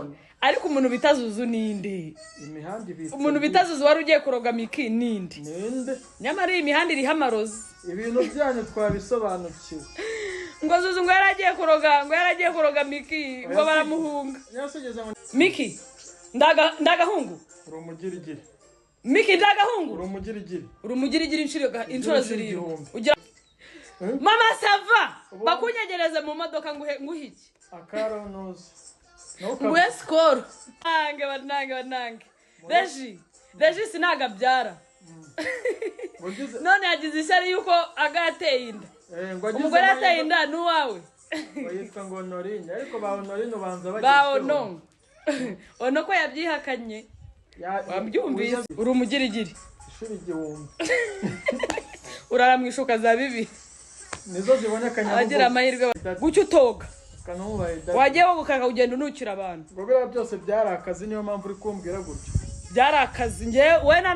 Ndabibona. Ariko umuntu bita Zuzu ninde? Imihanda ibitse. Umuntu bita Zuzu wari ugiye kuroga Miki ninde? Ninde? Nyamara iyi mihanda iriho amarozi. Ibintu byanyu twabisobanukiwe. Ngo Zuzu ngo yari agiye kuroga, ngo yari agiye kuroga Miki, ngo baramuhunga. Nyasugeze ngo Miki, ndagahungu. Uri umugirigiri. Miki, ndagahungu. Uri umugirigiri. Uri umugirigiri inshuro 7. 1000. Ugira Eh? Mama Sava, bakunyegereze mu modoka, nguhe iki? Akaronuzi. Nguhe Skol. Banange, banange, banange. Regis ntago abyara. None yagize ishyari yuko aga yateye inda. Umugore yateye inda ni uwawe. Yitwa ngo Honorine, ariko ba Honorine ubanza Ba bagezweho. Ono ono ko yabyihakanye. Wabyumvise, uri umugirigiri. Ishuri 1000. Urara mu ishuka za 2000. Nizo zibonye akanyabugogo. Abagira amahirwe gucya utoga. Kanubaye dada. Wagiye woga ugenda unukira abantu. Ngo biriya byose byari akazi, niyo mpamvu uri kumbwira gutyo. Byari akazi, njyewe we na